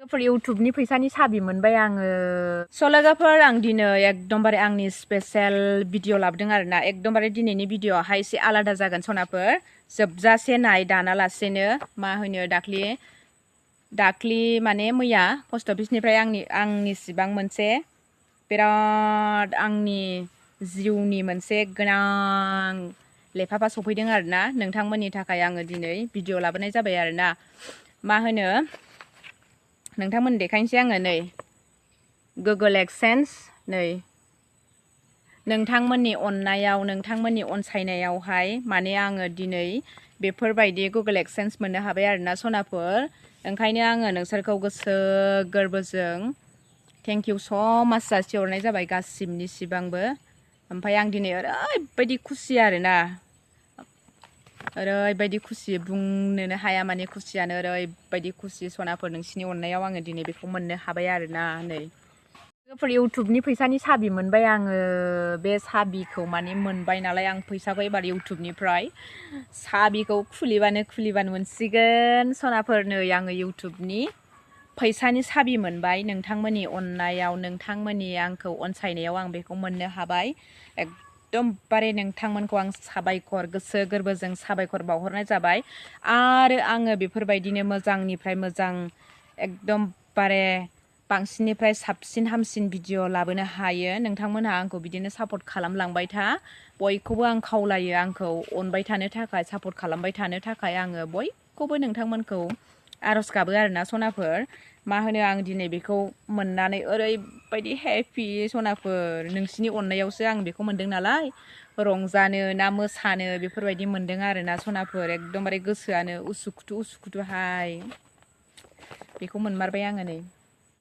इउटुबनि फैसानि साबि मोनबाय आङो सलागाफोर आं दिनै एकदमबारे आंनि स्पेशल भिडिअ लाबोदों आरोना एकदमबारे दिनैनि भिडिअआहाय एसे आलादा जागोन सनाफोर जोबजासे नाय दानालासेनो मा होनो दाख्लि माने मैया पस्ट अफिसनिफ्राय आंनि सिबां मोनसे बिराद आंनि जिउनि मोनसे गोनां लेफाफा सफैदों आरोना नोंथांमोननि थाखाय आङो दिनै भिडिअ लाबोनाय जाबाय आरोना मा होनो नोंथांमोन देखायनोसै आङो नै गुगोल एडसेन्स नै नोंथांमोननि अननायाव नोंथांमोननि अनसायनायावहाय माने आङो दिनै बेफोरबायदि गुगोल एडसेन्स मोननो हाबाय आरोना सनाफोर ओंखायनो आङो नोंसोरखौ गोसो गोरबोजों थेंक इउ स' माच जासिहरनाय जाबाय गासिबनि सिबांबो ओमफ्राय आं दिनै ओरैबायदि खुसि आरोना ओरैबायदि खुसि बुंनोनो हाया माने खुसियानो ओरैबायदि खुसि सनाफोर नोंसिनि अननायाव आङो दिनै बेखौ मोननो हाबाय आरोना नै इउटुबनि फैसानि साबि मोनबाय आङो बे साबिखौ माने मोनबाय नालाय आं फैसाखौ एबार इउटुबनिफ्राय साबिखौ खुलिबानो मोनसिगोन सनाफोर नै आङो इउटुबनि फैसानि साबि मोनबाय नोंथांमोननि अननायाव नोंथांमोननि आंखौ अनसायनायाव आं बेखौ मोननो हाबाय एकदमबारे नोंथांमोनखौ आं साबायखर गोसो गोरबोजों साबायखर बावहरनाय जाबाय आरो आङो बेफोरबायदिनो मोजांनिफ्राय मोजां एकदमबारे बांसिननिफ्राय साबसिन हामसिन भिडिअ लाबोनो हायो नोंथांमोनहा आंखौ बिदिनो सापर्ट खालामलांबाय था बयखौबो आं खावलायो आंखौ अनबाय थानो थाखाय सापर्ट खालामबाय थानो थाखाय आङो बयखौबो नोंथांमोनखौ आरज गाबो आरोना सनाफोर मा होनो आं दिनै बेखौ मोननानै ओरैबायदि हेपि सनाफोर नोंसिनि अननायावसो आं बेखौ मोनदों नालाय रंजानो ना मोसानो बेफोरबायदि मोनदों आरोना सनाफोर एकदमबारे गोसोआनो उसुखुथु उसुखुथुहाय बेखौ मोनमारबाय आङो नै